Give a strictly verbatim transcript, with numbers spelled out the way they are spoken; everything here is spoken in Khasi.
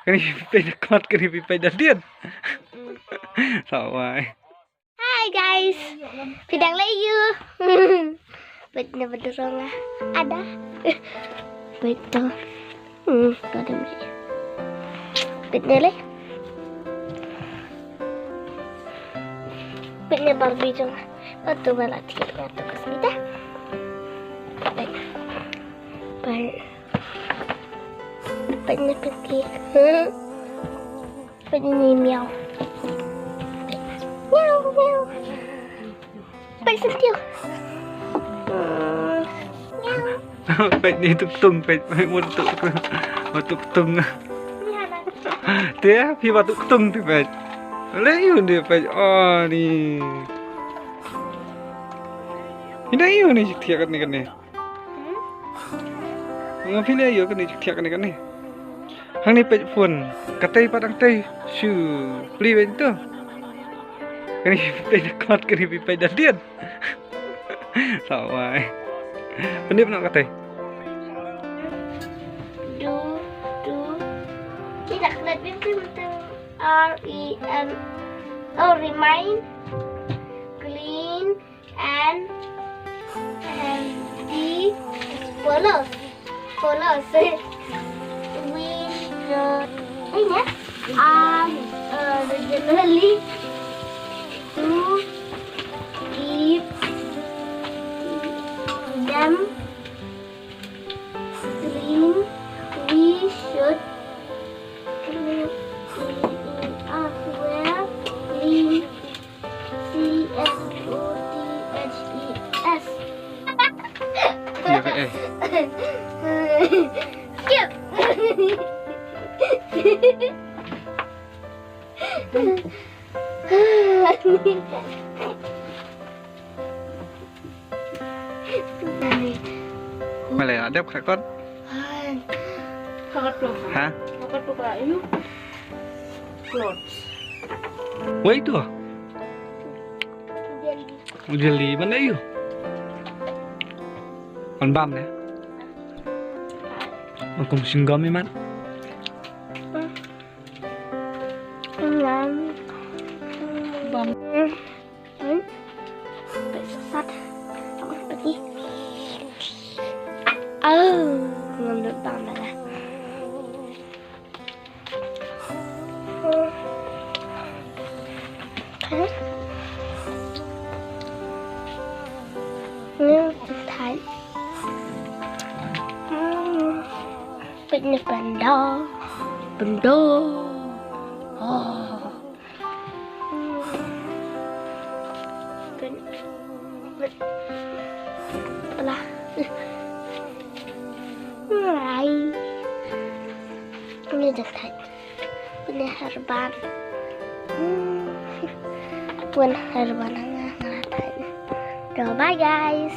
Kane phi peit da kot, kane phi peit da dien. Sawai. Hi guys. Phi dang leh aïu? Peit na ba da rong ah. Ada. Peit to. Hmm, ka dang leh. Peit na leh. Peit na Barbie jong nga. Oh, to ba la tiket nga to ka sita. Peit. Peit. Peit na Pinky. Hmm. Peit ni miau. Miau, miau. Peit sentiau. Hmm. Miau. Peit ni tuk tung, peit, peit mut tuk tung. Mut tuk tung. Ni hana. Te, phi ba tuk tung te peit. Leh aïu ni peit. Oh, ni. Ni da aïu ni thiah kat ni kat ni. Nga phi leh aïu kane, thiah kane kane. Hangne peit phone. Katei pat dang tei. Shu. Pli peit to. Kane phi peit da kot, kane phi peit da dien. Sawai. Pyndep noh katei. Do, do. Kita kena pimpin betul. R E M. Oh, remind. Clean. And, and the follows, follows. We should, eh, yeah, are originally to keep them clean. We should clean as well. Clean. C L O T H E S. Iya, Kak, eh. Skip. Malay adep krakot. Hai. Krakot tu. Ha? Krakot tu krak ayu. Clothes. Wei tu. Jelly. Jelly mana ayu? Kon bam ya. Kon singom iman. Bam. Hmm. Peit sat. Peit ni. Oh, ngam dut bam lah. Ni thai. Hmm. Peit ni panda. Panda. Oh. Peit. Alah. Ai. Ni dah thait. Ni herban. Hmm. Pun herban nga nga thait. Bye guys.